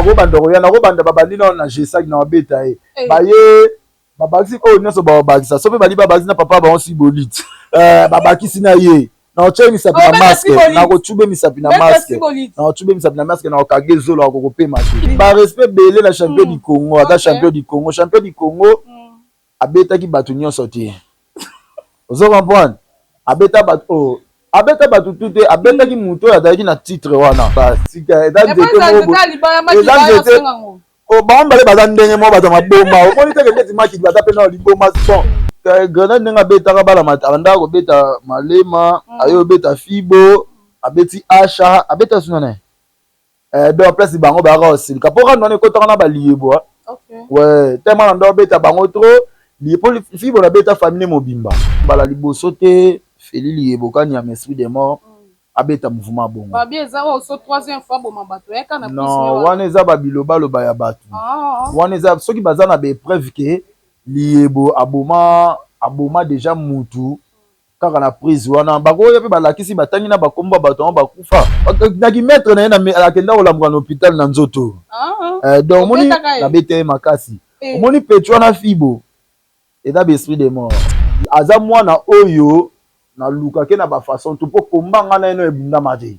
Akobanda koya, nakobanda babandi nano na G5 na babeta ye. Baye babakisi oyo nyonso babakisa, soki bali babakisi na papa bango Sibolite, babakisi na ye, nakotia ye misapi na masque, nakotube misapi na masque, nakotube misapi na masque, nakokage zolo, akokopema te. Barespect ebele na champion du Congo, aza champion du Congo, champion du Congo abetaki bato nyonso te, ozo comprendre? Abeta bato oh, abeta bato tu te, abetaki moto oyo azalaki na titre wana. Basika eza nzete moko, eza nzete bango mibale baza ndenge moko, bato ya maboma. Omoni teke ndeti Makidi baza mpe na liboma. Bon, Grenade ndenge abetaka bala, abandaka kobeta Malema, aye obeta Fibo, abeti Asha, abeta suna na ye, donc place bango bayaka kosilika mpo rando wana ekotaka na baliyebo. Ouais, tellement na ndo abeta bango trop po Fibo nabeta famille mobimba mbala liboso te. Feli Liyebo kanyama, esprit de mort, abeta mouvement bongo. Non, wana eza babilobaloba ya bato wana. Eza soki baza na baépreuve ke Liyebo aboma, aboma déjà mutu kaka na prise wana, bakoya mpe balakisi, batangi na bakombo ya bato yango bakufa. Naki maître na ye akenda kolamuka na hôpital na nzoto. Donc omoni, nabeta ye makasi. Omoni petu wana, Fibo eza baesprit de mort. Aza mwana oyo nalukake na bafaçon to mpo komba nga na ye no ebundama te.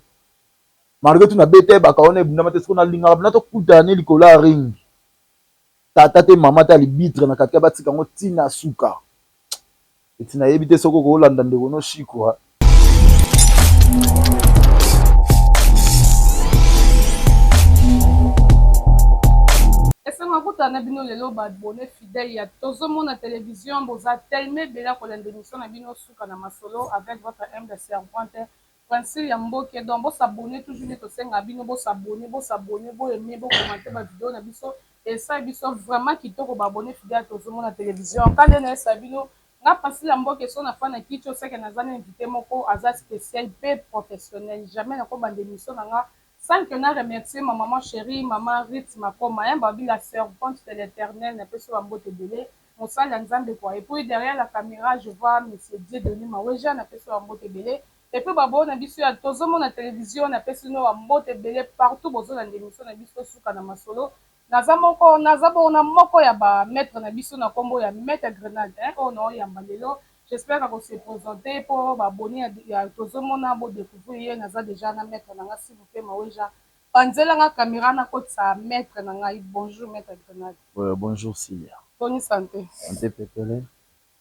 Malgré tout nabeta ye, baka wana ebundama te. Soki nalingaka mpena tokutana ne likolo ya ring, tata te, mama te, arbitre na katika, batika yango ntina suka. Eti nayebi te soki okolanda ndeko no Shikwa. Esengo akutana na bino lelo, baabonnés fidèles ya Tozomona Télévision. Boza tellement ebele ya kolanda émission na bino Suka na Masolo avec votre humble servante Princile ya Mboke. Donc bos'abonner toujours nde tosengaka bino, bos'abonner, bos'abonner, boaimer, bocommenter bavideo na biso, esali biso vraiment kitoko. Baabonnés fidèles Tozomona Télévision, ka nde nayesa bino, nga Princile ya Mboke, so na fa na kiti oseke, naza na invité moko aza spécial mpe professionnel. Jamais nakobanda émission na nga sans que na remercier ma maman chérie, maman Rit Makoma, hein, babi la servante de l'Éternel. Napesi bambote ebele, mosali ya Nzambe quoi. Et puis derrière la caméra, je vois monsieur Dieudonné Maweja, napesi bambote ebele. Et puis baboyo na biso ya Tozomona Télévision, napesi no bambote ebele partout bozolanda émission na biso Suka na Masolo. Naza moko, naza bongo na moko ya bamaître na biso na nkombo ya Maître Grenade, hein, oyo naoyamba lelo. J'espère akose présenter mpo baabonnés ya Tozomona bodécouvrir ye. Naza déjà na maître na nga. S'il vous plaît, Maweja, banzelanga caméra, nakotisa maître na ngai. Bonjour, Maître Grenade. Ouais, bonjour Cilia. Toni, santé? Santé pepele.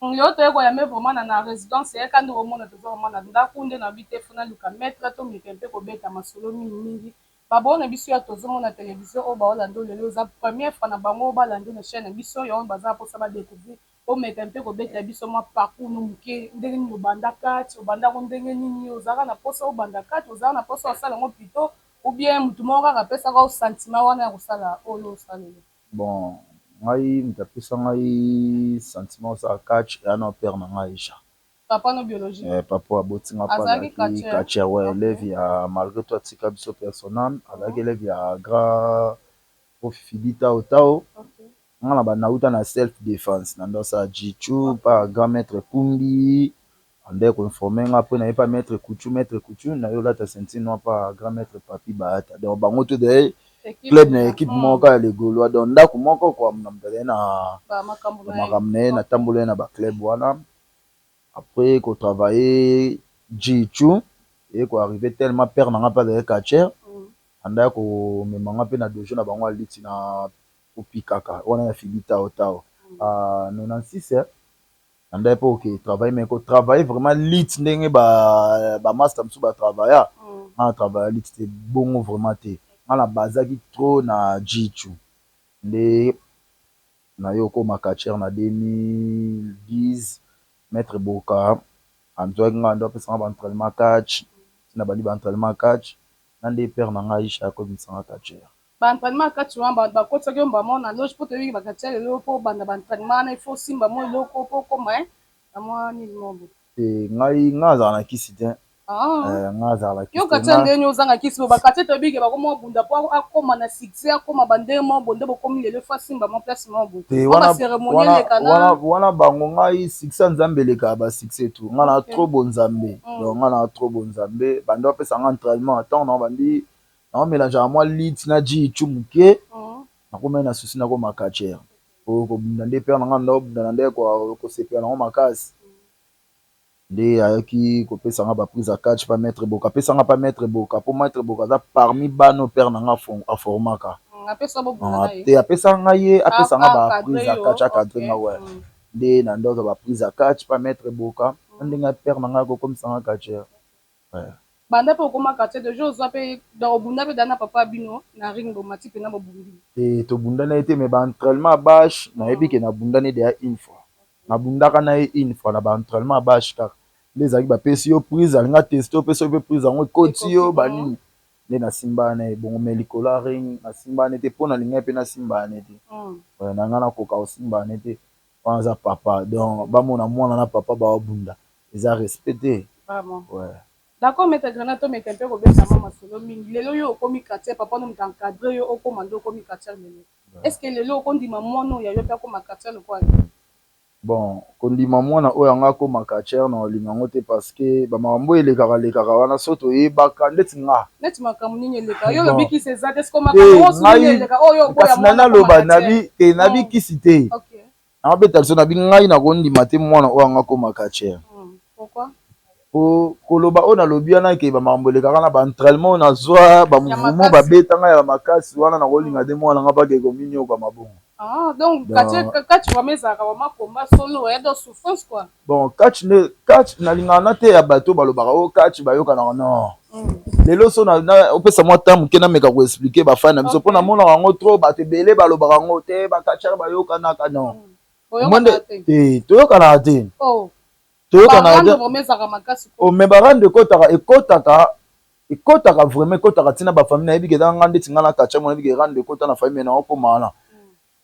Lelo toye koyambe vraiment na résidence eyaka nde omona toza vraiment na ndako nde na bi te. Funa luka maître, tomeka mpe kobeta masolo mingimingi. Baboyo na biso ya Tozomona Télévision oyo baolanda lelo, eza première fois na bango oyo balanda na chaîne na biso yango, baza mposa badécouvrir. Omeka mpe kobeta biso mwa parcours no moke, ndenge nini obanda kati, obandako ndenge nini, ozalaka na mposa obanda kati, ozalaka na mposa osala yango plutôt, ou bien motu moko kaka apesaka o sentiment wana ya kosala oyo osaleli? Bon, ngai moto apesa ngai sentiment osala catch eya na père na ngai Aisha. Papa no biologique? Eh, papa abotinga mpo azalaki catcheur, ouais, élève ya, malgré tout atika biso personnel, azalaki élève ya grand prof Fidi Tao Tao. Nga na banauta na self défense na ndo asala jiu pa grand maître Kumbi, ande koinformer nga mpo naye pa maître Kuchu. Maître Kuchu na ye olata ceinture noire pa grand maître Papi Baata. Donc bango to daye club na équipe moko ya les Gaulois, donc ndako moko kwa na moto azali na makambo na ye. Natambola ye na baclub wana, après kotravailler jiu eye koarriver tellement père na nga mpe azali catcheur, andaya komema nga mpe na dojo na bango aliti na kopikaka wana ya Fili Tao Tao 96. Andaya mpe oke travailler, mais kotravailler vraiment lutte ndenge bamaster mosusu batravailla, nga na travailla lutte te bongo vraiment te. Nga na bazaki trop na jiu nde naye okoma catcheur na 2010. Maître Boka azwaki nga, ando apesanga baentraînement catch, ntina bandi baentraînement catch na nde père na ngai Aisha akomisanga catcheur. Baentraînement catch wana, bakotisaki yo mbamo na loge? Mpo toyebi bakatia lelo, mpo obanda baentraînement wana, il faut osimba mwa eloko mpo okoma na mwa nini moko. Te, ngai ngai azala na kisi te. Ngai azala na kisi. Yo katia ndenge ozanga kisi bo bakatia, toyebi ke bakoma obunda mpo akoma na succès, akoma bandenge moko bo nde bokomi lelo, faut asimba mwa place moko bo bacérémonie elekana wana bango. Ngai succès ya Nzambe elekaka basuccès tout. Ngai na trop bonzambe, donc ngai na trop bonzambe. Bandi bapesanga entraînement, ntango na bandi naomélangeaka mwa lutte na jiu moke. Nakomaki na souci nakoma catcheur, po kobunda nde père na nga nda obunda na nde kosepela nango makasi. Nde ayaki kopesa nga baprise ya catch pa maître Boka, apesa nga pa maître Boka, po maître Boka aza parmi bana père na nga aformaka. Te, apesa nga ye, apesa nga baprise ya catch, acadre nga. We nde na nde ozwa baprise ya catch pa maître Boka, na ndenge père na nga akokomisa nga catcheur. Banda mpe okoma catcheur, déjà ozwa mpe, donc obunda mpe da na papa bino na ring, bomati mpena, bobundi? Te, tobundana ye te, mais baentraînement ya bashe, nayebi ke nabundani deya une fois. Nabundaka na ye une fois na baentraînement ya bashe kaka nde ezalaki, bapesi yo prise, alinga teste, opesi yo mpe prise yango, ekoti yo banini, nde nasimbaka na ye bongo. Mais likolo ya ring, nasimbaka ne te, mpo nalingai mpe nasimbaka ne te. Na ngai nakoka kosimbaka ne te, wana aza papa. Donc bamona mwana na papa baobunda, eza respect te. Ouais. D'accord, maître Grenade, tomeka mpe kobetama masolo mingi. Lelo yo okomi catcheur, papa no moto encadre yo, okóma nde okomi catcheur lelo. Est ce que lelo okondima mwana oyo ya yo mpe akóma catcheur lokola yo? Bon, kondima mwana oyo anga akóma catcheur, na olinga yango te, parce que bamakambo oyo elekaka lekaka wana, so toyebaka ndeti nga. Neti makambo nini eleka? Yo olobi kisi eza te, siko makambo oyo nini eleka oyo? Kasi naloba nabi te, nabikisi te, nakobeta biso nabi, ngai nakondima te mwana oyo anga akóma catcheur. Po koloba oyo nalobi wana ke bamakambo elekaka na baentraînement oyo nazwa, bamouvement babetanga ya makasi wana, nakolinga te mwana nga mpaka ekominioka mabongo. Ah, donc catch vraiment ezalaka vraiment combat solo ya donc souffrance quoi. Bon, catch nde catch, nalingaka na te ya bato balobaka o catch bayokanaka, non. Lelo so opesa mwa temps moke, nameka koexpliquer bafani na biso, mpo namonaka yango trop, bato ebele balobaka yango te, bacatcheurs bayokanaka, non. Te, toyokanaka te. Toyokanaka te, mais barando ekotaka, ekotaka, ekotaka vraiment, ekotaka ntina bafamille. Nayebi ke eza nga ndeti nga na catch mo, nayebi ke rando ekota na famille na okoma wana.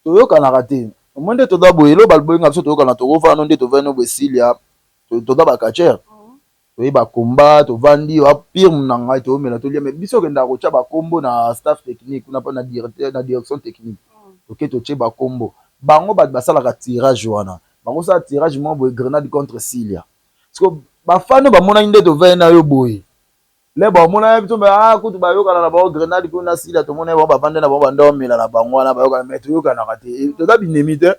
Toyokanaka te. Omoi nde toza boye, elo baloboyenga biso toyokana, tokovanda nde tovandi no boye, Silia, toza bacatcheurs, toyeba komba, tovandi pire na ngai, toyomela, tolia. Mais biso okendaka kotya bakombo na staff technique kuna, mpo na directeur, na direction technique, toke totie bakombo. Bango bato basalaka tirage wana, bakosala tirage moko boye, Grenade contre Silia. Parce que bafani bamonaki nde tovandi na yo boye, le baomona biso, ah, kutu bayokana na bango, Grenade kuna, Sila, tomona bango bavande na bango, banda omela na bango wana, bayokana. Mais toyokanaka te, toza binemi te.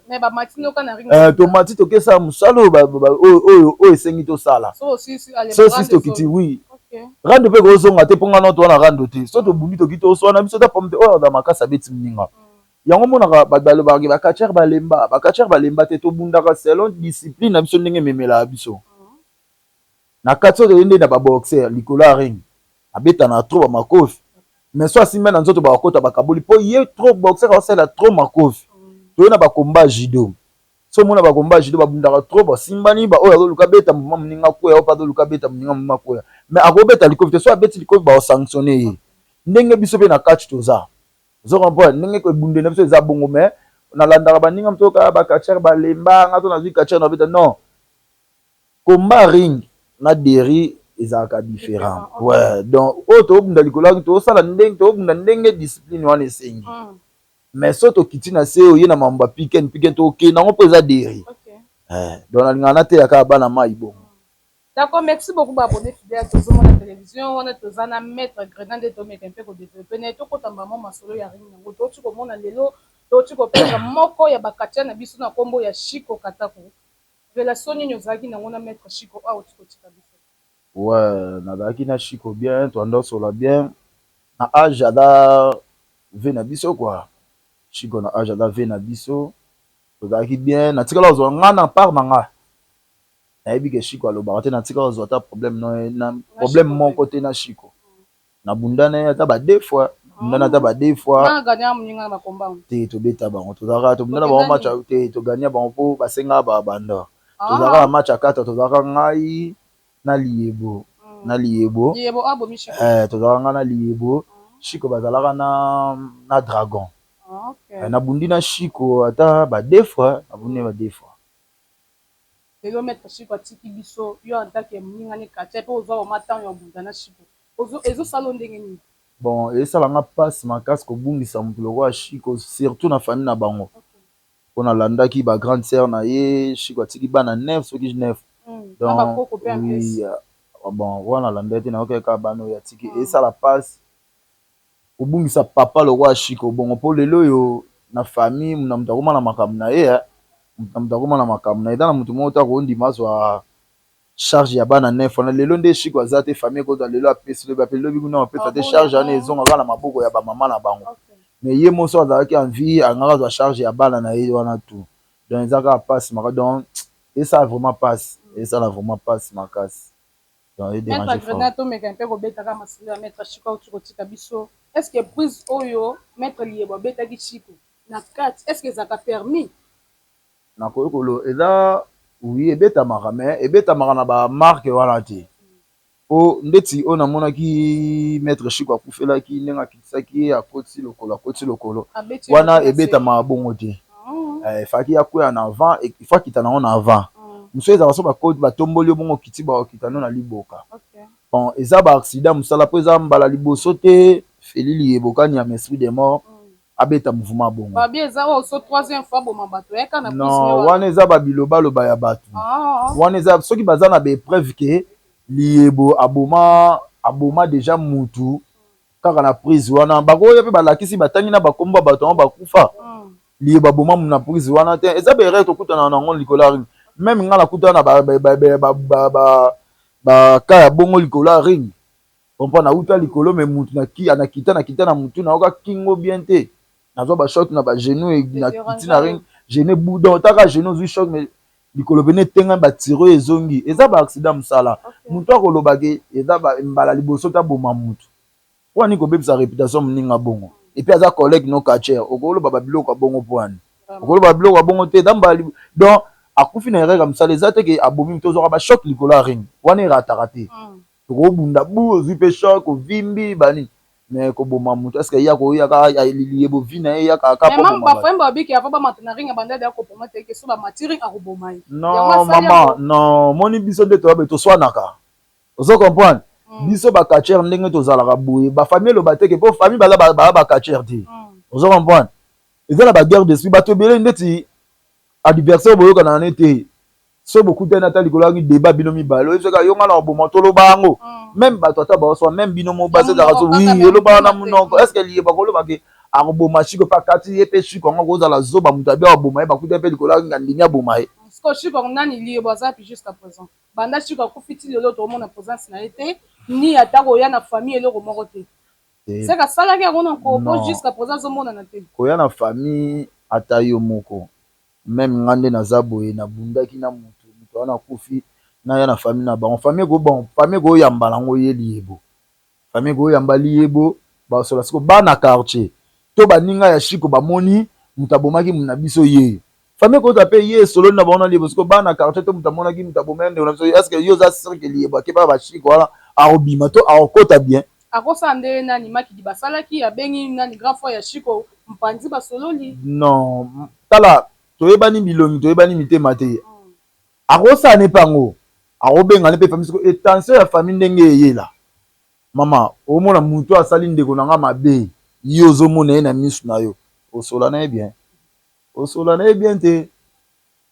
Tomati, tokesala mosala oyo oyo esengi tosala. So sisi tokiti, oui, rando mpe kozonga te, mpo nga no towana rando te. So tobundi, toki, toswana biso ta pomme te, oyo aza makasi abeti moninga. Yango monaka bato balobaka bacatcheurs balemba. Bacatcheurs balemba te, tobundaka selon discipline na biso, ndenge ememelaka biso na kati. Oyo toye nde na baboxer likolo ya ring, abetana trop bamakofi, mais so asimbi na nzoto, bakokota, bakaboli, mpo ye trop boxer, aosala trop makofi. Toye na bakomba judo, so omona bakomba judo, babundaka trop, basimbani, baoyo azoluka beta mouvement, moninga kwea, oyo mpe azoluka beta moninga, mouvement kwea, mais akobeta likofi te. So abeti likofi, baosanctionne ye. Ndenge biso mpe na catch toza, ozo comprendre ndenge ebundeli na biso eza bongo. Mais nalandaka baninga moto kaka bacatcheurs balemba, nga to nazwi catcheur na beta, non. Combat ring na deri ezalaka différent. Ouais, donc oyo tobunda likolo ya ring, tozosala ndenge tobunda, ndenge discipline wana esengi. Mais so tokiti na se, oye na mambo ya piken piken, tokende yango mpo eza deri. Donc nalingaka nateya kaka bana mai bongo. D'accord, merci beaucoup baabonné fidèle tozomona télévision wana. Toza na maître Grenade, nde tomeka mpe kodévelopper na ye, tokota mbamo masolo ya ring yango. Touti komona lelo, touti koperdre moko ya bacatcheurs na biso na nkombo ya Chiko Katako. Relation nini ozalaki nango na maître Chiko awa oti kotika biso? Ouais, nazalaki na Chiko bien, toanda osola bien. Na age aza ve na biso quoi, Chiko na age aza ve na biso, tozalaki bien. Natikala kozwa nga na part na nga, nayebi ke Chiko alobaka te, natikala kozwa ata problème no na problème moko te na Chiko. Nabunda na ye ata ba deux fois, nabunda na ata ba deux fois te. Tobeta bango, tozalaka tobunda na bango match te, togania bango mpo basengaka babanda. Tozalaka na match ya kata, tozalaka ngai na Liyebo, na Liyebo, tozalaka ngai na Liyebo, Chiko bazalaka na Dragon. Nabundi na Chiko ata ba deux fois, nabundi ba deux fois. Lelo maître Chiko atiki biso, yo en tant que moningani catcheur mpe ozwa vraiment temps ya obunda na Chiko, ezosala yo ndenge nini? Bon, esalanga mpasi makasi kobungisa motu lokola Chiko, surtout na famille na bango, mpo nalandaki bagrande sœur na ye. Chiko atiki bana neuf, soki neuf. Donc oui, bon, wana alandaki te, nayoki kaka bana oyo atiki. Esala mpasi kobungisa papa lokola Chiko bongo, mpo lelo oyo Na famille, na moto akoma na makambo na ye, na moto akoma na makambo na ye. Eza na moto moko te akondima azwa charge ya bana neuf wana. Lelo nde Shiko aza te, famille ekozwa lelo, apesi lobi, ape lobi kuna apesa te. Charge wana ezonga kaka na maboko ya bamama na bango. Mais ye moso azalaki en vie, angaka azwa charge ya bana na ye wana tout. Donc eza kaka mpasi maka, donc esala vraiment mpasi, esala vraiment mpasi makasi. Donc edérange fort. Tomeka mpe kobetaka masolo ya maître Chiko auti kotika biso. Est ce que prise oyo maître Liyebo abetaki Chiko na kati, est ce que ezalaka permis? Nakoki kolo eza oui, ebetamaka, mais ebetamaka na bamarke wana te. Po ndeti oyo namonaki maître Chiko akufelaki, ndenge akitisaki ye, akoti lokolo, akoti lokolo wana, ebetamaka bongo te. Efaki akwea na avant, ifo akita nango na avant. Mosusu ezalaka so bakoti, batomboli yo bongo, okiti, bakokita no na liboka. Bon, eza baaccident mosala, mpo eza mbala liboso te Feli Liyebokani ya esprit de mort abeta mouvement bongo. Non, wana eza babilobaloba ya bato. Wana eza soki baza na baépreuve ke Liyebo aboma, aboma déjà mutu kaka na prise wana, bakoya mpe balakisi, batangi na bakombo ya bato yango bakufa. Liyebo aboma mu na prise wana te, eza baerreur tokutana nango likolo ya ring. Même nga nakutana na baka ya bongo likolo ya ring, comprend? Nauta likolo, me mutu nakita, nakita na mutu, nayoka kingo bien te, nazwa bachoc na bagenou, nakiti na ring, genou boudon, otaka genou ozwi choc, mais likolo pene etenga, batiro ezongi. Eza baaccident mosala. Motu akolobake eza mbala liboso taboma mutu, mpo ani kobebisa réputation moninga bongo? Et puis aza collègue no catcheur, okoloba babiloko ya bongo mpo ani? Okoloba babiloko ya bongo te. Eza mbala, donc akufi na erreur ya mosala. Eza te ke abomi moto. Ozwaka bachoc likolo ya ring wana, erataka te. Tokobunda bu, ozwi mpe choc, ovimbi banini, mais koboma moto, est ce que ya koyaka liyebo vi na ye yaka? Non mama, non. Moni biso nde toyabe, toswanaka, ozo comprendre? Biso bacatcheur, ndenge tozalaka boye, bafamille eloba teke mpo famille baza baya bacatcheur te, ozo comprendre? Eza na baguerre d'esprit. Bato ebele ndeti adversaire boyokana na te, so bokutani ata likolo yaki débat, bino mibale oyebi soki yo nga na koboma, toloba yango. Même bato ata baoswa, même bino mo basi ezalaka so, oui, elobaka na monoko. Est ce que liyeba kolobake akoboma Shiko mpe akati ye mpe Shiko yango akozala zoba, moto abi akoboma ye, bakutani mpe likolo yaki, ndimi aboma ye? Shiko nani? Liyebo aza pi jusqu'à présent? Banda Shiko akufi ti lelo, tokomona présence na ye te, ni ata koya na famille, eloko moko te. Seke asalaki yango na nkopo, jusqu'à présent azomonana te. Koya na famille, ata yo moko, même nga nde naza boye, nabundaki na mutu, moto wana akufi, naya na famille na bango, famille eko, bon, famille ekoyamba nango ye Liyebo, famille ekoyamba Liyebo, basola. Siko bana quartier to baninga ya Shiko bamoni moto abomaki na biso ye, famille ekozwa mpe ye esololi na bango na Liyebo. Siko bana quartier to moto amonaki moto abomaki ndeko na biso, est ce que yo oza sûr ke Liyebo akeba bashiko wana, akobima to akokota bien? Akosala nde nani makidi basalaki, abengi nani, grand frère ya Shiko mpanzi, basololi. Non, tala, toyebani bilongi, toyebani mitema te. Akosala ne mpe yango, akobengana mpe famille. Siko tension ya famille ndenge eyela, mama, omona motu asali ndeko na nga mabe, ye ozomona ye na misu na yo, osola na ye bien, osola na ye bien te.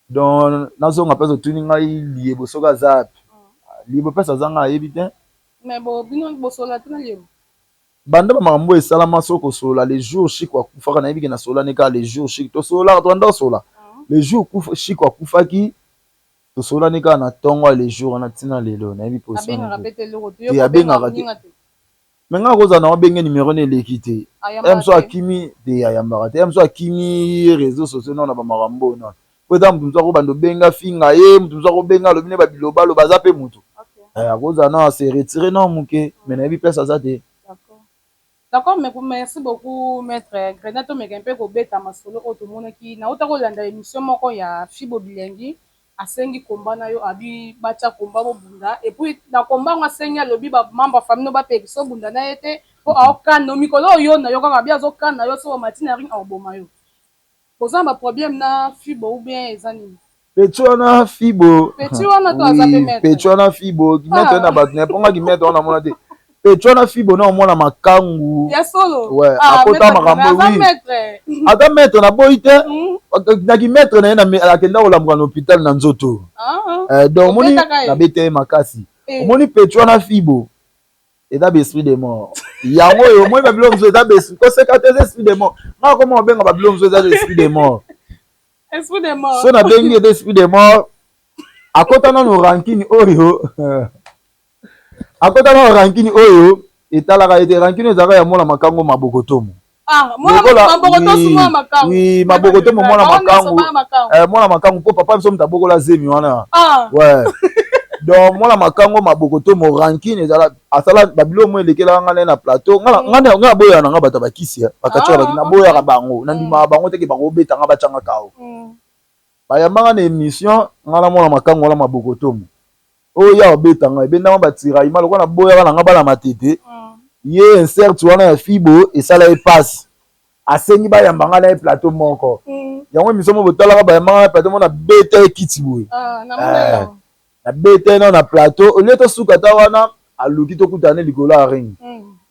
Donc nazonga mpe otuni ngai Liyebo soki aza api. Liyebo mpesi aza, ngai ayebi te. Mais bo bino bosola te na Liyebo? Banda bamakambo esalama, soki kosolola, le jour Shiko akufaka, nayebi ke nasola ne kaka le jour Shiko tosololaka, tobanda kosola le jour Shiko akufaki, tosololani kaka na ntongo ya le jour wana. Ntina lelo nayebi position te, abengaka te. Me ngai kozala na obenge numéro na eleki te. Moso akimi te, ayambaka te. Moso akimi réseau sociaux nano na bamakambo oyo nano, po eza motu mosu akobanda obenga finga ye, motu mosu akobenga alobi ne babiloba aloba, aza mpe motu akozala nano ase retire nano moke, mais nayebi place aza te. D'accord, mais merci beaucoup, maître Grenat. Tomeka mpe kobeta masolo oyo tomonaki. Nauta kolanda émission moko ya Fibo Bilengi, asengi komba na yo, abi batya komba, bobunda. Et puis na komba yango asengi, alobi bamembre ya famille no bapekisa obunda na ye te, mpo aokana mikolo oyo na yo kaka, abi azokana yo, so bamati na ring aoboma yo. Boza na baproblème na Fibo ou bien eza nini? Petit wana Fibo. Petit wana to aza mpe maître? Petit wana Fibo, maître na bato na epongaki maître wana, mona te. Petit wana Fibo na omona makangu. Ya solo? Ouais, akota makambo, oui, aza maître, naboyi te. Naki maître na ye, akenda kolamuka na hôpital na nzoto. Donc omoni, nabeta ye makasi. Omoni petit wana Fibo, eza baesprit de mort. Yango oyo omoni babilo mosusu eza koseka te, eza esprit de mort. Nga koma obenga babilo mosusu eza esprit de mort. Esprit de mort. So nabengi eza esprit de mort. Akota nano rancune oyo, akota nano rancune oyo etalaka ete rancune ezalaka ya mwana makango maboko tomo. Ah, oui, maboko tomo, mwana makangu, mwana makangu, mpo papa biso moto abokola zemi wana. Ouais, donc mwana makango maboko tomo, rancune ezala asala babilo mo elekelaka nga naye na plateau. Nga naboyaka na nga bato ya bakisi bakatiaka, naboyaka bango, nandimaka bango teke bango obetanga batianga kao. Bayambanga na émission nga na mwana makango wana maboko tomo oyo ya obetanga, ebendanga batiraillement lokola naboyaka na nga bana matete. Ye insert wana ya Fibo esala ye pasi, asengi bayamba nga na ye plateau moko. Yango émission moko botalaka, bayambanga na plateau moko, nabeta ye kiti boye, nabeta ye nao na plateau. Olie tosuka ta wana, aluki tokutana likolo ya ring.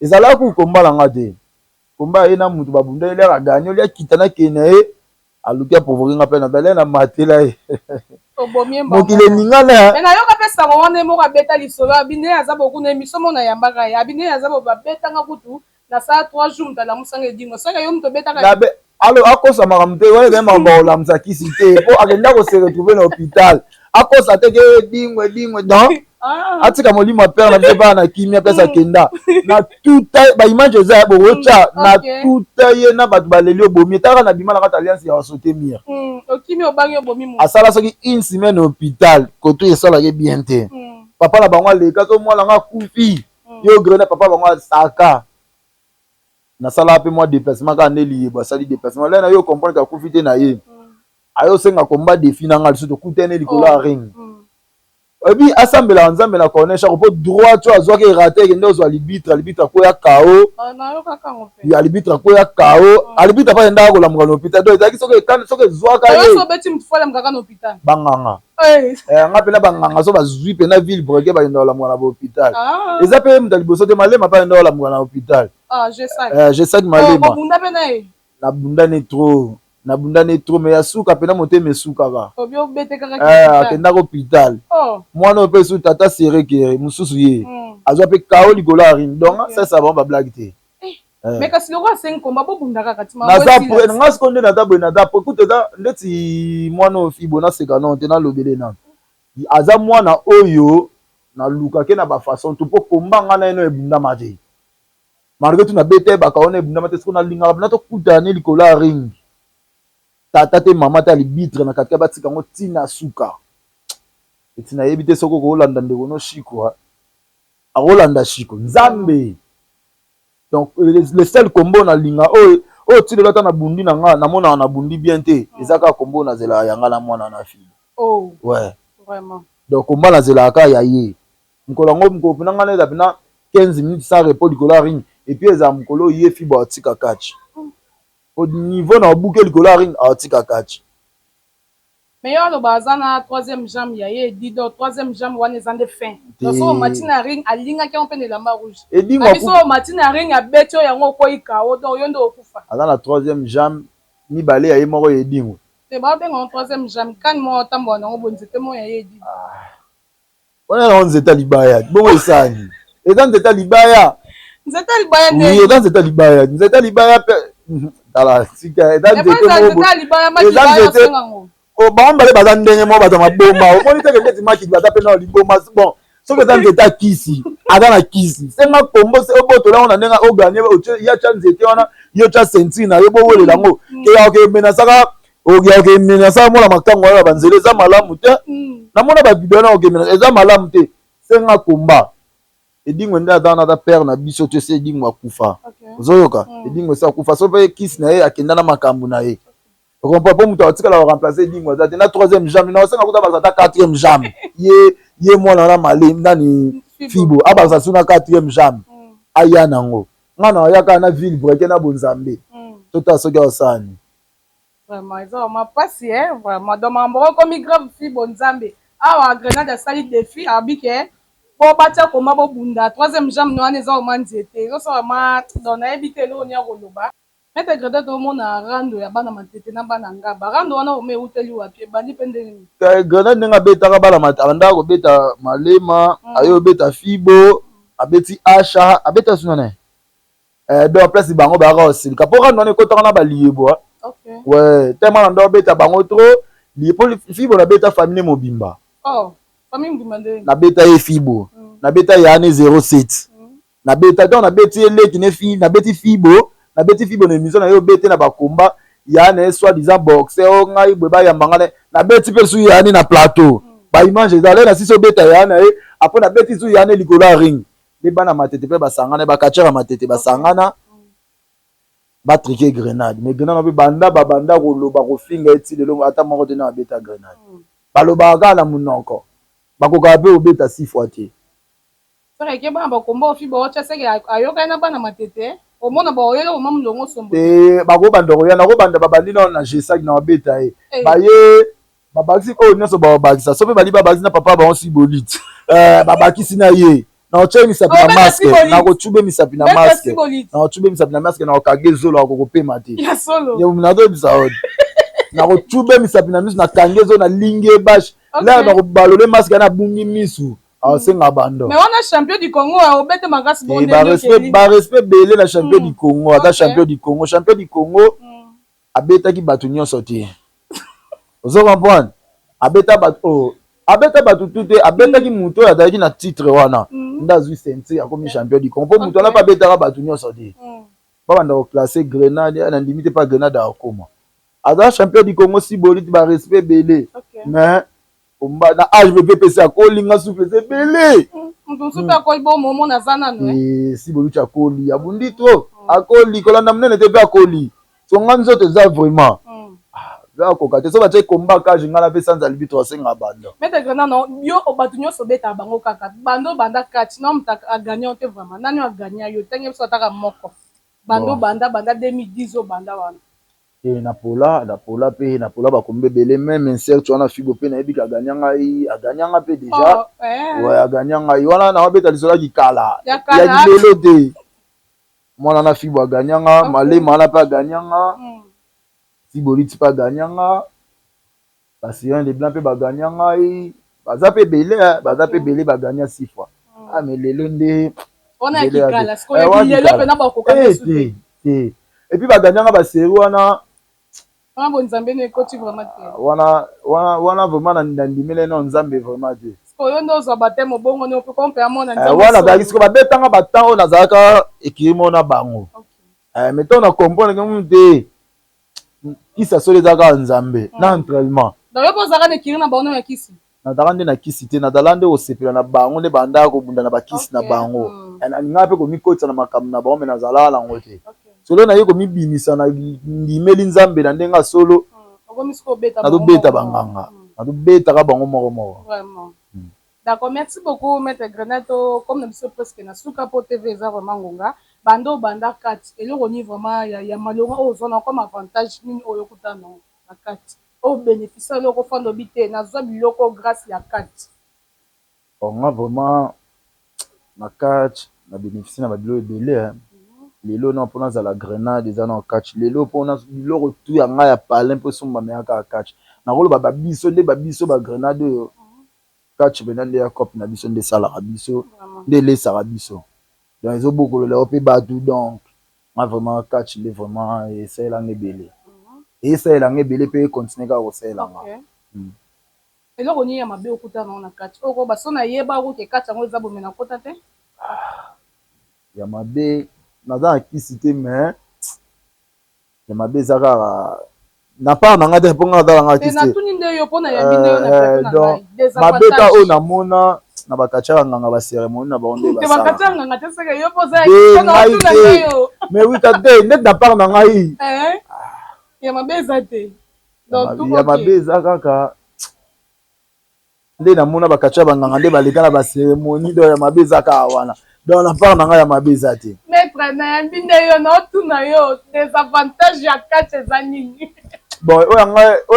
Ezalaka kuku komba na nga te, komba ye na mutu babunda, eliaka ganye, olia kita na kende na ye, aluki aprovoquer nga mpe na bale na matela ye. Mokili eningana. Me nayoka mpe sango wana, ye moko abeta lisolo, abine aza boku na émission moko nayambaka ye, abine aza bo babetanga kutu nasala 3 jours, moto alamusanga edingo soki yo moto obetaka. Alo akosa makambo te wana, ezali makambo akolamisa kisi te, po akenda kose retrouver na hôpital. Akosa te ke edingwe, edingwe. Donc atika molimo ya père na biso bana na kimia. Place akenda na tuta, baimage eza bokotya na tuta ye na bato baleli obomi etalaka na bima na kati alliance ya basote mire. Asala soki une semaine hôpital, koto esalaki bien te. Papa na bango aleka so mwana nga akufi, yo grena papa bango asaka. Nasalaka mpe mwa déplacement kaka nde liyebo asali déplacement le na yo comprendre ke akufi te na ye. Ayosenga komba défi na nga lisusu, tokutani likolo ya ring. Oyebi asambelaka Nzambe na corner chako, mpo droite oyo azwaki erate, ekende ozwa arbitre, arbitre akwea KO, arbitre akwea KO, arbitre mpe akendaka kolamuka na hôpital. Donc ezalaki soki ezwaka ye banganga nga mpena banganga so bazwi mpena ville breke, bakenda kolamuka na bahôpital. Eza mpe moto ya liboso te, Malema mpe akenda kolamuka na hôpital. Jesaki Malema, nabundani trop, nabundani trop, mais ya suka mpena motema esukaka, akendaka hôpital. Mwana oyo mpe su tata serekere mosusu ye azwa mpe KO likolo ya ring. Donc sasa bango bablague te. Mais kasi loko asengi komba, bobunda kaka. Naza prêt nga siko nde naza boye, naza prêt kutu. Eza ndeti mwana oyo Fibo, naseka nano te, nalobele nano. Aza mwana oyo nalukake na bafaçon tout mpo komba nga na ye no ebundama te. Malgré tout nabeta ye baka wana, ebundama te. Siko nalingaka mpena tokutana ne likolo ya ring, tata te, mama te, arbitre na katika, batika yango ntina suka. Eti nayebi te soki okolanda ndeko no Shiko, akolanda Shiko Nzambe. Donc le seul kombo nalinga oyo, oyo ti lelo ata nabundi na nga namonaka nabundi bien te, eza kaka kombo nazelaka yanga na mwana na fille. Ouais, donc komba nazelaka kaka ya ye mokolo yango, mokolo mpena ngai naeza mpena 15 minutes sans repos likolo ya ring. Et puis eza mokolo oyo ye Fibo atika catch po niveau na obuke likolo ya ring, atika catch. Mais yo aloba aza na troisième jambe ya ye edi, donc troisième jambe wana eza nde fin. Donc soki omati na ring, alingaki yango mpe na elamba rouge, biso omati na ring, abeti oyo yango, okwei KO, donc yo nde okufa. Aza na troisième jambe mibale ya ye moko ya edingwe. Te, babenga yango troisième jambe kani moko atambola nango boye, nzete moko ya ye edi. Wana yango nzete ya libaya bongo esani, eza nzete ya libaya. Nzete ya libaya. Nde eza nzete ya libaya, nzete ya libaya mpe tala sika eza nzete moko, eza nzete. Bango mibale baza ndenge moko, bato ya maboma. Omoni teke ndeti makili baza mpe na liboma. Bon, soki eza nzete ya kisi, aza na kisi, senga kombo obotola yango na ndenge oganye. Ya tya nzete wana, yo tya ceinture na yo, bowelela yango ke okemenasaka, okemenasaka mwana makango wana na banzela. Eza malamu te. Namona bavideo wana, okemenasa, eza malamu te. Senga komba edingwe nde aza wana, aza père na biso to esi edingwe akufa. Ozoyoka, edingwe esi akufa, so mpe kisi na ye akenda na makambo na ye. Okompa mpo moto atikala koremplace edingwe aza te na troisième jambe. Na osenga kuta bakisa ata quatrième jambe ye, ye mwana wana male nani Fibo abakisa su na quatrième jambe, aya nango. Nga na aya kaka na ville breke na bonzambe, totala soki aosani. Vraiment eza vraiment pasi, vraiment. Donc makambo okomi grave. Fibo Nzambe awa, Grenade asali défi, abi ke po batia koma bobunda, troisième jambe wana eza vraiment nzete ezosala ma. Donc nayebi te eloko nini ya koloba. Maître Grenade, omona rando ya bana matete na bana ngaba, rando wana oma euteli wapi, ebandi mpe ndenge nini? Grenade ndenge abetaka bana, abandaka kobeta Malema, aye obeta Fibo, abeti Asha, abeta suna na ye. Donc place bango bayaka kosilika mpo rando wana ekotaka na baliyebwa. Ouais, tellement na ndo obeta bango trop po Fibo nabeta famille mobimba. Oh, famille mobimba nde? Nabeta ye Fibo, nabeta ye ane 07, nabeta, donc nabeti ye leki ne fi, nabeti Fibo, nabeti Fibo na émission na ye, obete na bakomba ya na ye, soi-disant boxer o ngai boye bayamba nga, nabeti mpe su yani na plateau, baimage ezala na sisi obeta ya na ye. Après nabeti su yani likolo ya ring nde bana Matete mpe basangana, bakatiaka Matete basangana, batrike Grenade. Mais Grenade mpe banda babanda koloba kofinga eti lelo ata moko te na babeta Grenade, balobaka kaka na monoko, bakokaka mpe kobeta six fois te. Seke bana bakomba ofi baotya, seke ayokani na bana Matete, omona baoyela oma molongo sombo. Te, bakobanda koya, nakobanda babandi nano na G5 na babeta ye, baye babakisi oyo nyonso babakisa, so mpe bali babakisi na papa bango Sibolite, babakisi na ye, nakotia misapi na masque, nakotube misapi na masque, nakotube misapi na masque, nakokage zolo, akokopema te. Nazoyebisa oyo, nakotube misapi na miso, nakangi ezo, nalingi ebashe lere, nakobalole masque, ana abungi misu, asenga bando. Mais wana champion du Congo obete makasi. Barespect ebele na champion du Congo, aza champion du Congo, champion du Congo abetaki bato nyonso te, ozo comprendre? Abeta bato oh, abeta bato tu te, abetaki moto oyo azalaki na titre wana nde azwi ceinture, akomi champion du Congo, mpo moto wana mpe abetaka bato nyonso te. Babanda koclasser Grenade, na ndimi te mpa Grenade akoma aza champion du Congo. Siboli ti barespect ebele, mais na age mpe epesi akolinga souffle eza ebele. Siboli akoli, abundi trop, akoli kolanda monene te mpe akoli songa nzoto eza vraiment akoka te. So batie komba cage, ngai na mpe sans arbitre asenga bando. Maître Grenade, yo bato nyonso obetaka bango kaka bando banda kati na moto agagner te, vraiment nani agagner yo? Ntange biso ataka moko bando banda 2010 obanda wana. Te, napola, napola mpe napola bakomba ebele, même insert wana Fibo mpe nayebi ke agagner ngai, agagner nga mpe déjà. Ouais, agagner ngai wana, nawabeta lisolo ya kikala, ya kilelo te. Mwana na Fibo agagner nga, Malema wana mpe agagner nga, Siboliti mpe agagner nga, basirene de blanc mpe bagagner ngai, baza mpe ebele, baza mpe ebele, bagagner six fois. Ah, mais lelo nde te te. Et puis bagagner nga basérie wana. Wana nzambe ekoti vraiment te. Wana wana wana vraiment nandimeli no Nzambe vraiment te. Oyo nde ozwa bateme obongo ne mpe amona. Wana azalaki siko babetanga batemps oyo nazalaka ekiri mo na bango, mais ntango na comprendre te kisi solo eza kaka Nzambe na entraînement. Donc yo mpo ozalaka na ekiri na bango ya kisi? Nazalaka nde na kisi te, nazala nde kosepela na bango nde bandaka kobunda na bakisi na bango. Nalingaka mpe komikotisa na makambo na bango, mais nazalaka nango te. Solo naye komibimisa na ndimeli Nzambe na ndenge ya solo, nazobeta banganga, nazobetaka bango moko moko. D'accord, merci beaucoup Maître Grenade. Comme na biso presque na suka po TV eza vraiment ngonga. Bando banda kati, eloko nini vraiment ya malonga oyo ozwa na comme avantage nini oyo okutana na kati, oyo bénéfice eloko ofanda obi te nazwa biloko grâce ya kati? Nga vraiment na catch na bénéficie na babilo ebele. Lelo na mpo nazala Grenade eza na catch. Lelo mpona biloko tu ya ngai ya palin mpo esombama ya kaka catch. Nakoloba babiso nde babiso bagrenade oyo, catch mpena nde ya cope na biso, nde esalaka biso, nde elesaka biso, donc ezobokolola yo mpe bato. Donc nga vraiment catch nde vraiment esalelanga ebele, esalelanga ebele mpe econtinue kaka kosalelanga. Eloko nini ya mabe okutana nango na kati oyo baso nayeba okoke kati yango eza bomena kota te? Ya mabe naza na kisi te, mais ya mabe eza kaka na part na ngai te, mpo ngai nazalanga kisi te. Natuni nde yo mpo nayambi nde yo na plateau na ngai. Mabe ka oyo namona na bakati ya banganga, bacérémonie na bango nde. Bakati ya nganga te, seke yo mpo oza ngai te, mais oui, te neti na part na ngai. Ya mabe eza te? Ya mabe eza kaka nde namona bakati ya banganga nde baleka na bacérémonie, donc ya mabe eza kaka wana. Donc na part na ngai ya mabe eza te. Maître, nayambi nde yo, naotuna yo désavantage ya kati eza nini? Bon, oyo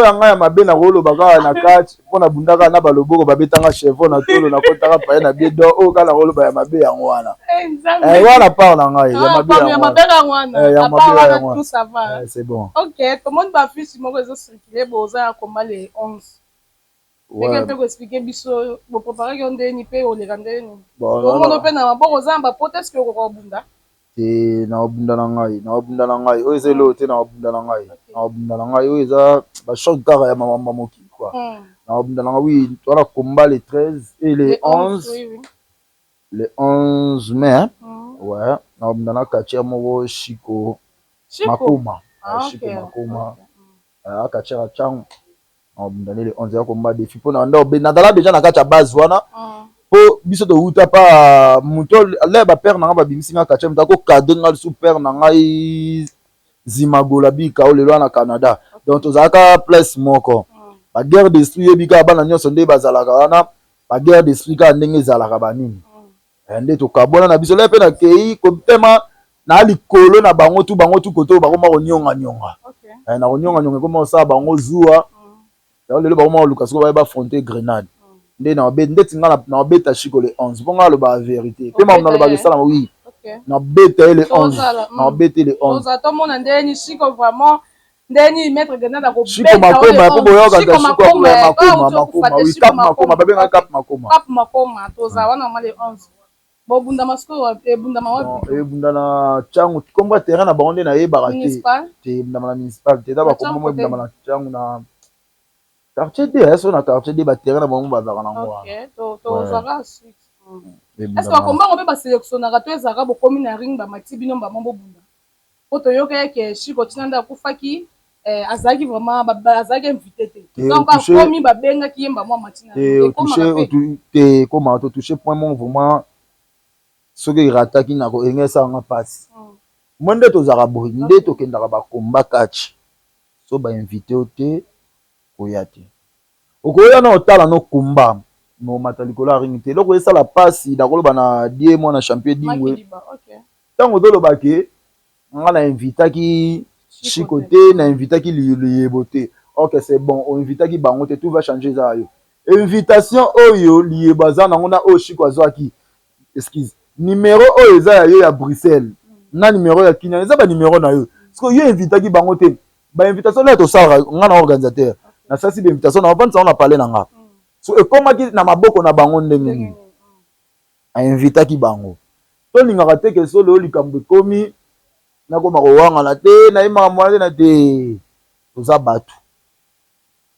ya ngai ya mabe nakoloba kaka na kati mpo nabunda kaka na baloboko, babetanga chevaux na tolo, nakotaka paye na bie. Donc oyo kaka nakoloba ya mabe yango wana, wana part na ngai ya mabe. Yango wana, ya mabe tout ça va. C'est bon. Ok, tomoni bafiche moko ezocircule, boza ya komba le 11, ndenge mpe koexpliquer biso bopreparaki yo ndeni mpe oleka ndeni, omona mpe na maboko oza na bapote, est-ce okoka kobunda? Te. Te, naobunda na ngai, naobunda na ngai. Oyo eza eloko te, naobunda na ngai, naobunda na ngai. Oyo eza bachoc kaka ya makambo ya mokili quoi. Naobunda na ngai, oui. Toza na combat le 13 et le 11, le 11 mai. Ouais, naobunda na quartier moko, Chiko Makoma. Chiko Makoma, quartier ya Ntango. Naobunda nde le 11 ya combat défi, mpo nazala déjà na kati ya base wana, mpo biso touta pa moto le bapère na ngai babimisi nga quartier. Moto akocadrer nga lisusu, père na ngai Zimagola Bika, oyo lelo wana Canada. Donc tozalaka place moko. Baguerre d'esprit, yebi kaka bana nyonso nde bazalaka wana, baguerre d'esprit kaka ndenge ezalaka banini nde tokabwana na biso. Le mpe nakei kotema na likolo na bango tu, bango tu kote oyo bakoma konyonganyonga na konyonganyonga, ekoma kosala bango zuwa. Yango lelo bakoma koluka sikoyo baye baaffronter Grenade. Nde ndeti nga naobeta Chiko le 11, mpo nga alobaka vérité mpe makambo nalobaka esalama. Oui, nabeta ye le 11, nabeta ye le 11. Tomona ndeni Chiko vraiment, ndeni maître Grenade. Chiko Makoma, mpo boyoka Chiko Makoma, Makoma, oui, Cap Makoma, babengaka Cap Makoma. Cap Makoma, toza wana ma le 11. Bobundama sikoyo, ebundama wapi? Ebunda na Ntango. Kombo ya terrain na bango nde nayebaka te. Te, ebundama na municipal te. Eza bakombo mo, ebundama na Ntango, na quartier D. So na quartier D, baterrain na bango bazalaka nango wana. Tozwaka suite. Est ce que bakombango mpe basélectionnaka to ezalaka bokomi na ring, bamati bino bamo bobunda? Po toyoka eke Chiko ntina nde akufaki, azalaki vraiment, azalaki invité te. Donc akomi, babengaki ye mbamwa matina. Te, ekoma totouche point moko vraiment. Soki erataki, nako enge esalanga mpasi. Mo nde tozalaka boye, nde tokendaka bakomba kati. So bainvite yo te, koya te. Okoya na otala no komba, me omata likolo ya ring te. Eloko esala mpasi, nakoloba na die mwana champion Dingwe. Ntango ozoloba ke nga na invitaki Chiko te, na invitaki Liyebo te, ok, c'est bon, oinvitaki bango te, tout va changer. Eza yo invitation oyo Liyebo aza nango na oyo Chiko azwaki, excuse, numéro oyo eza ya yo ya Bruxelles na numéro ya Kinya, eza banumero na yo. Parce que yo invitaki bango te. Bainvitation nde tosalaka, nga na organisateur nasalisi bainvitation na bavandisa ngo na palais na nga. So ekomaki na maboko na bango ndenge nini? Ainvitaki bango. Tolingaka te ke solo oyo likambo ekomi, nakoma kowangana te, nayebaka mwana te na te. Toza bato,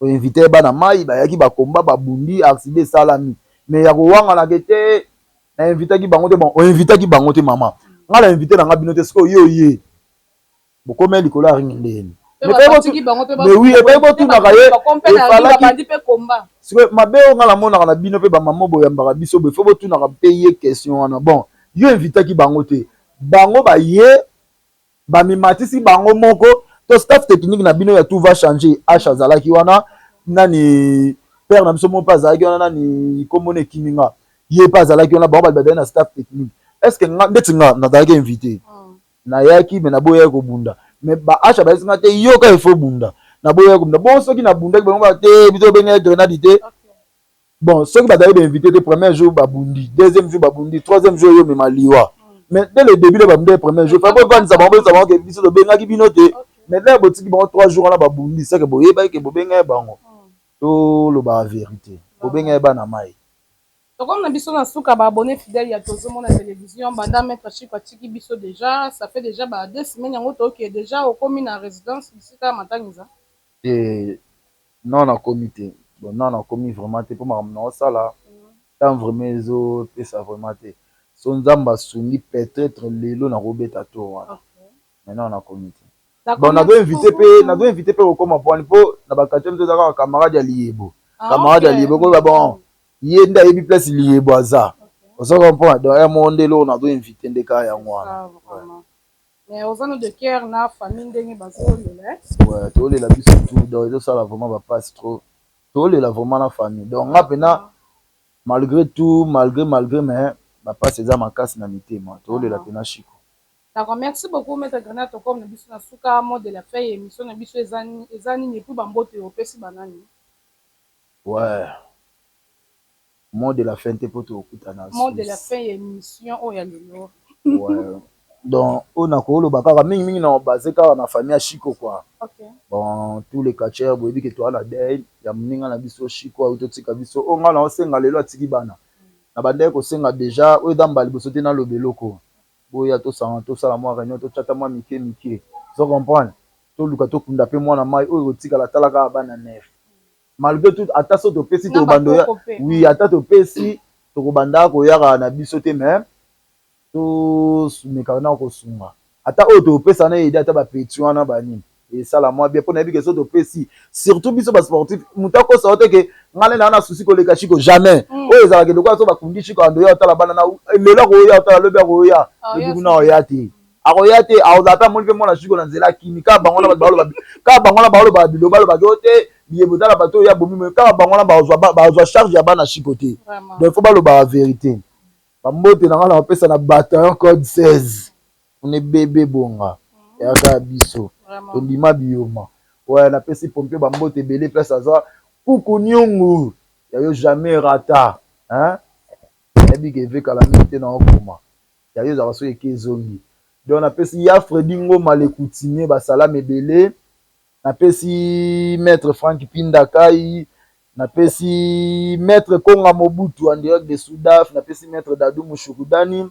oinvite bana mai, bayaki, bakomba, babundi, accident esalami. Mais ya kowanganaka te, na invitaki bango te. Bon, oinvitaki bango te, mama, nga na invité na nga bino te. Sikoyo yo ye bokomi likolo ya ring ndeni? Mais oui, epai botunaka ye efalaki. Sikoyo mabe oyo nga namonaka na bino mpe bamama boyambaka biso boye, faut botunaka mpe ye question wana. Bon, yo invitaki bango te, bango baye, bamimatisi bango moko. To staff technique na bino ya tout va changer, H azalaki wana, nani, père na biso moko mpe azalaki wana, nani, komona ekimi nga, ye mpe azalaki wana. Bango bazali na staff technique. Est ce que nga, ndeti nga nazalaki invité, nayaki, me naboyaki kobunda. Me ba H bayesi nga te, yoka, efo bunda. Naboyaki kobunda. Bon, soki nabundaki, bango ba te, biso obengaki Grenade te. Bon, soki bazali bainvité te, premier jour babundi, deuxième jour babundi, troisième jour oyo omema liwa. Mais dès le début, le babundi premier jour, fa bovandisa bango, boyebisa bango ke biso tobengaki bino te. Mais lere botiki bango 3 jours wana, babundi, seke boyebaki ke bobengaki bango. Tolobaka vérité, bobengaki bana mai. Tokomi na biso na suka. Baabonné fidèle ya Tozomona Télévision, banda maître Chiko atiki biso déjà, ça fait déjà ba 2 semaines yango. Toke déjà, okomi na résidence bisika ya matangisa? Te, non, nakomi te. Bon, non, nakomi vraiment te, mpo makambo naosala tant vraiment ezopesa vraiment te. So Nzambe asungi, peut-être lelo nakobeta tour wana. Maintenant nakomi te. Bon, nazo invité mpe, nazo invité mpe kokoma pwani, mpo na baquartier moto eza kaka camarade ya Liyebo, camarade ya Liyebo koyeba. Bon, ye nde ayebi place Liyebo aza, ozo comprendre. Donc ya moko nde eloko nazo invité nde kaka yango wana. Mais oza no de cœur na famille ndenge bazolela. Ouais, tolela biso tout. Donc ezosala vraiment bapasi trop, tolela vraiment na famille. Donc nga mpena, malgré tout, malgré malgré, mais bapasi eza makasi na mitema, tolela mpena Chiko. D'accord, merci beaucoup maître Grenade. Tokomi na biso na suka. Mot de la fin ya émission na biso eza nini? Et puis bambote opesi banani? Ouais, mot de la fin te, mpo tokutana. Mot de la fin ya émission oyo ya lelo. Ouais, donc oyo nakoloba kaka mingimingi na base kaka na famille ya Chiko quoi. Bon, tous les quartiers boyebi ke toza na deuil ya moninga na biso Chiko ayo totika biso. Oyo ngai naosenga lelo, atiki bana na bandaki kosenga déjà, oyo eza mbala liboso te naloba eloko. Boya tosangana tosala mwa reunion, totya ata mwa mike mike, ozo comprendre, toluka tokunda mpe mwana mai oyo kotikala. Tala kaka bana 9, malgré tout, ata so topesi, tokobanda, oui, ata topesi, tokobanda koyaka na biso te, mais tosumekaka na kosunga. Ata oyo topesa na ede, ata bapeti wana banini, esala mwa bien, mpo nayebi ke so topesi, surtout biso basportif, moto akosa yo te ke ngai nde naa na susi koleka Chiko, jamais. Oyo ezalaka lokola so bakundi Chiko, ando ya otala bana na lelo, akoya otala lobi, akoya lobi kuna, oya te, akoya te, akozala mpe amoni mpe mwana Chiko na nzela akimi. Kaka bango wana bato baloba, kaka bango wana balobaka biloba, balobaki o te biye botala bato oyo ya bomi, kaka bango wana bazwa charge ya bana Chiko te. Donc faut balobaka vérité. Bambote na ngai na bapesa na bataillon code 16 kuna, ebebe bonga eyaka ya biso, tondima biyoma. Oya napesi pompier bambote ebele, place aza kuku nyungu ya yo, jamais rata, hein? Nayebi ke evekala mingi te na okoma ya yo, ezalaka soki eke ezongi. Donc napesi ya Fredi Ngoma le coutumier basalama ebele, napesi maître Frank Pindakai, napesi maître Konga Mobutu en direct de Sudaf, napesi maître Dadu Mushukudani,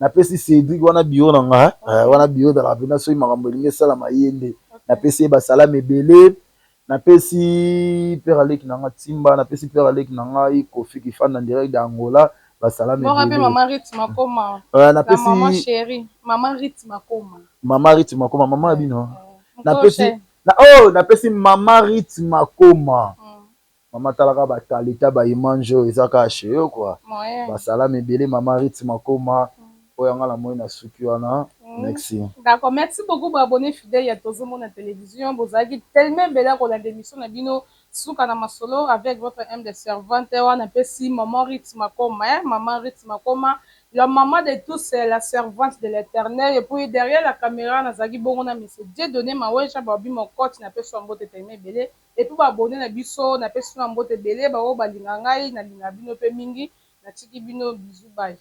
napesi Cédrik wana bio na nga wana bio ezalaka mpena soki makambo elingi esalama, ye nde napesi ye basalama ebele. Napesi père aleki na nga Timba, napesi père aleki na ngai Kofi Kifanda en direct de Angola, basalama. Napesi mama Rit Makoma, mama ya bino, napesi oh, napesi mama Rit Makoma. Mama, talaka bakalita baimage oyo eza kaka chez yo quoi, basalama ebele, mama Rit Makoma. Oyo yanga na moi na suki wana. Merci. D'accord, merci beaucoup baabonné fidèle ya Tozomona Télévision. Bozalaki tellement ebele ya kolanda émission na bino Suka na Masolo avec votre humble servante. Wana apesi maman Rit Makoma, hein? Maman Rit Makoma, la maman de tous, la servante de l'Éternel. Et puis derrière la caméra nazalaki bongo na monsieur Dieudonné Maweja Babi Mokoti. Napesi wa mbote tellement ebele. Et puis baabonné na biso, napesi na mbote ebele. Baoyo balinga ngai, nalinga bino mpe mingi. Natiki bino, bisous, bye.